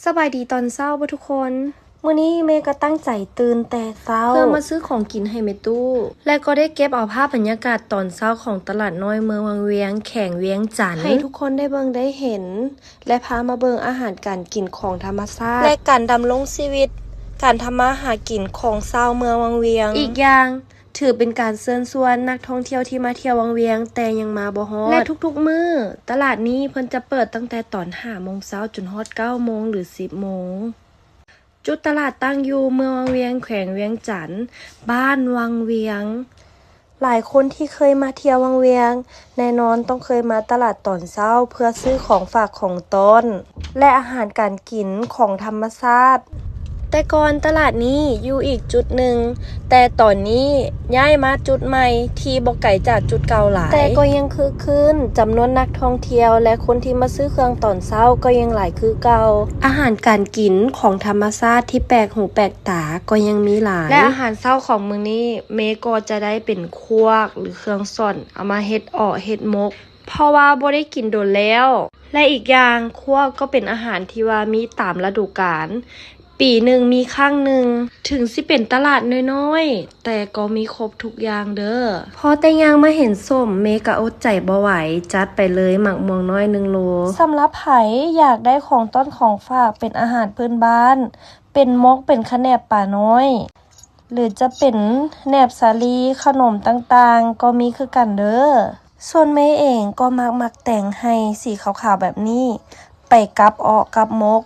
ສະບາຍດີຕອນເຊົ້າເດີ້ທຸກຄົນ. ມື້ນີ້ເມກໍຕັ້ງໃຈຕື່ນແຕ່ເຊົ້າ ເພື່ອມາຊື້ຂອງກິນໃຫ້ແມ່ຕູ້ ແລະກໍໄດ້ເກັບເອົາພາບບັນຍາກາດຕອນເຊົ້າຂອງຕະຫຼາດນ້ອຍເມືອງວັງວຽງ ແຂວງວຽງຈັນ ໃຫ້ທຸກຄົນໄດ້ເບິ່ງໄດ້ເຫັນ ແລະພາມາເບິ່ງອາຫານການກິນຂອງທຳມະຊາດ ແລະການດຳລົງຊີວິດ ການທຳມາຫາກິນຂອງຊາວເມືອງວັງວຽງ. ອີກຢ່າງ ຖືເປັນການເຊີນຊວນນັກທ່ອງທ່ຽວທີ່ມາທ່ຽວວັງວຽງແຕ່ຍັງມາບໍ່ຮອດ ແລະທຸກໆມື້ຕະຫຼາດນີ້ເພິ່ນຈະເປີດຕັ້ງແຕ່ຕອນຫ້າໂມງເຊົ້າຈົນຮອດເກົ້າໂມງ ຫຼື ສິບໂມງ. ຈຸດຕະຫຼາດຕັ້ງຢູ່ເມືອງວັງວຽງ ແຂວງວຽງຈັນ ບ້ານວັງວຽງ. ຫຼາຍຄົນທີ່ເຄີຍມາທ່ຽວວັງວຽງ ແນ່ນອນຕ້ອງເຄີຍມາຕະຫຼາດຕອນເຊົ້າເພື່ອຊື້ຂອງຝາກຂອງຕ້ອນ ແລະອາຫານການກິນຂອງທຳມະຊາດ. ແຕ່ກ່ອນຕະຫຼາດນີ້ຢູ່ອີກຈຸດໜຶ່ງ ແຕ່ຕອນນີ້ຍ້າຍມາຈຸດໃໝ່ທີ່ບໍ່ໄກຈາກຈຸດເກົ່າຫຼາຍ ແຕ່ກໍຍັງຄຶກຄື້ນ, ຈຳນວນນັກທ່ອງທ່ຽວ ແລະຄົນທີ່ມາຊື້ເຄື່ອງຕອນເຊົ້າກໍຍັງຫຼາຍຄືເກົ່າ. ອາຫານການກິນຂອງທຳມະຊາດທີ່ແປກຫູແປກຕາກໍຍັງມີຫຼາຍ ແລະອາຫານເຊົ້າຂອງມື້ນີ້ ເມກໍຈະໄດ້ເປັນຄວກ ຫຼື ເຄື່ອງສ່ອນ ເອົາມາເຮັດເອາະເຮັດໝົກ ເພາະວ່າບໍ່ໄດ້ກິນດົນແລ້ວ ແລະອີກຢ່າງຄວກກໍເປັນອາຫານທີ່ວ່າມີຕາມລະດູການ ປີໜຶ່ງມີຄັ້ງໜຶ່ງ. ເຖິງຊິເປັນຕະຫຼາດນ້ອຍໆ ແຕ່ກໍມີຄົບທຸກຢ່າງເດີ້. ພໍແຕ່ຍ່າງມາເຫັນສົ້ມ ເມກະອົດໃຈບໍ່ໄຫວ ຈັດໄປເລີຍໝາກມ່ວງນ້ອຍໜຶ່ງໂລ. ສຳລັບໃຜຢາກໄດ້ຂອງຕ້ອນຂອງຝາກເປັນອາຫານພື້ນບ້ານ ເປັນໝົກ ເປັນຂະແໜບປານ້ອຍ ຫຼືຈະເປັນແໜບສາລີ ຂະໜົມຕ່າງໆກໍມີຄືກັນເດີ້. ສ່ວນເມເອງກໍມັກໝາກແຕງໄຮ່ສີຂາວໆແບບນີ້ ໄປກັບເອາະກັບໝົກ.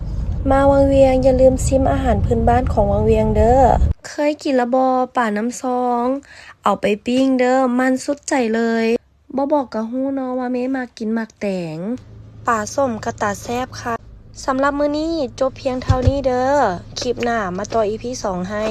ມາວັງວຽງຢ່າລືມຊິມອາຫານພື້ນບ້ານຂອງວັງວຽງເດີ້. ເຄີຍກິນລະບໍ່ ປານ້ຳຊອງ? ເອົາໄປປີ້ງເດີ້ ມັນສຸດໃຈເລີຍ. ບໍ່ບອກກະຮູ້ເນາະວ່າເມມັກກິນໝາກແຕງ. ປາສົ້ມກະຕາແຊບຄັກ. ສຳລັບມື້ນີ້ຈົບພຽງເທົ່ານີ້ເດີ້. ຄລິບໜ້າມາຕໍ່ອີພີສອງໃຫ້.